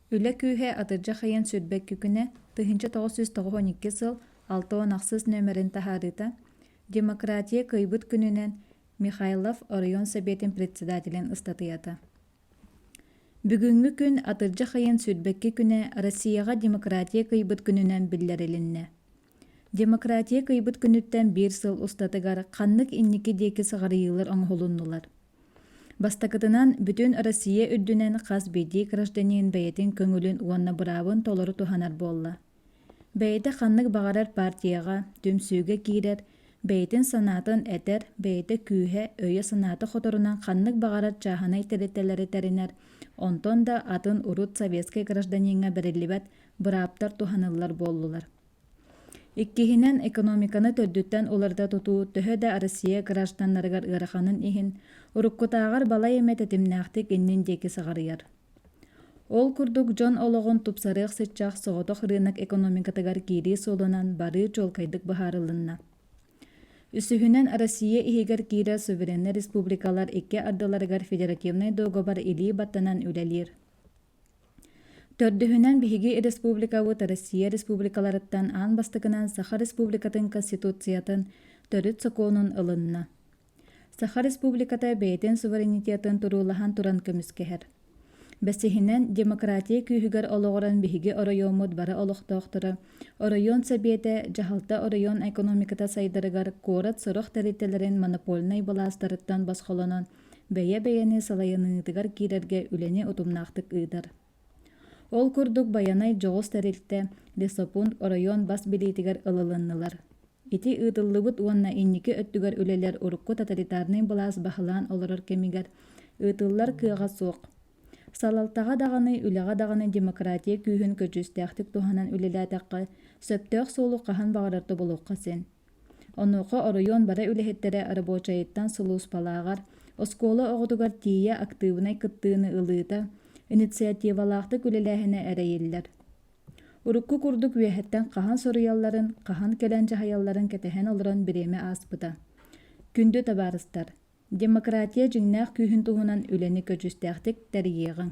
Үлэ күүһэ атырдьах ыйын 22 күнэ 1992 сыл 68 нүөмэрин таһаарыыта «Демократия кыайбыт күнүнэн» Михайлов оройуон Сэбиэтин председателин ыстатыйата. Бүгүҥҥү күн атырдьах ыйын 22 күнэ Россияҕа демократия кыайбыт күнүнэн биллэрилиннэ. Демократия кыайбыт күнүттэн биир сыл устатыгар ханнык инники диэки сыҕарыйыылар оҥоһулуннулар? Бастакытынан, бүтүн Россия үрдүнэн хас биирдии гражданин бэйэтин көҥүлүн уонна быраабын толору туһанар буолла. Бэйэтэ ханнык баҕарар партияҕа, түмсүүгэ киирэр, бэйэтин санаатын этэр, бэйэтэ күүһэ, өйө-санаата хоторунан ханнык баҕарар чааһынай тэрилтэлэри тэринэр, онтон да атын урут советскай гражданиҥҥа бэриллибэт бырааптар туһаныллар буоллулар. Иккиһинэн, экономиканы төрдүттэн уларыта тутуу төһө да Россия гражданнарыгар ыараханын иһин, уруккутааҕар балай эмэ тэтимнээхтик иннин диэки сыҕарыйар. Ол курдук дьон олоҕун тупсарыах сыччах соҕотох рынок экономикатыгар киирии суолунан барыы чуолкайдык быһаарылынна. Үсүһүнэн, Россия иһигэр киирэр сувереннай республикалар икки ардыларыгар федеративнай дуогабар илии баттанан үлэлиир. Төрдүһүнэн, биһиги республикабыт Россия республикаларыттан аан бастакынан Саха Республикатын Конституциятын Төрүт Сокуонун ылынна. Саха Республиката бэйэтин суверенитетын туруулаһан туран көмүскэһэр. Бэсиһинэн, демократия күүһүгэр олоҕуран биһиги оройуоммут бары олохтоохторо, оройуон сэбиэтэ, дьаһалта оройуон экономиката сайдарыгар куорат сорох тэрилтэлэрин монопольнай былаастарыттан босхолонон бэйэ-бэйэни салайыныытыгар киирэргэ үлэни утумнаахтык ыытар. Ол курдук Байанай дьоҕус тэрилтэ, лесопункт оройуон бас билиитигэр ылылыннылар. Ити ыытыллыбыт уонна инники өттүгэр үлэлэр урукку тоталитарнай былаас баһылаан олорор кэмигэр ыытыллар кыаҕа суох. Салалтаҕа даҕаны, үлэҕэ даҕаны демократия күүһүн көдьүүстээхтик туһанан үлэлээтэххэ, сөптөөх суолу хаһан баҕарар тобулуохха син. Онуоха оройуон бары үлэһиттэрэ рабочайыттан сулууспалааҕар, оскуола оҕотугар тиийэ актыыбынай кыттыыны ылыыта, инициативалаахтык үлэлээһинэ эрэйиллэр. Урукку курдук үөһэттэн хаһан суруйалларын, хаһан кэлэн дьаһайалларын кэтэһэн олорон бириэмэ ааспыта. Күндү табаарыстар, демократия дьиҥнээх күүһүн туһунан үлэни көдьүүстээхтик тэрийиэҕиҥ.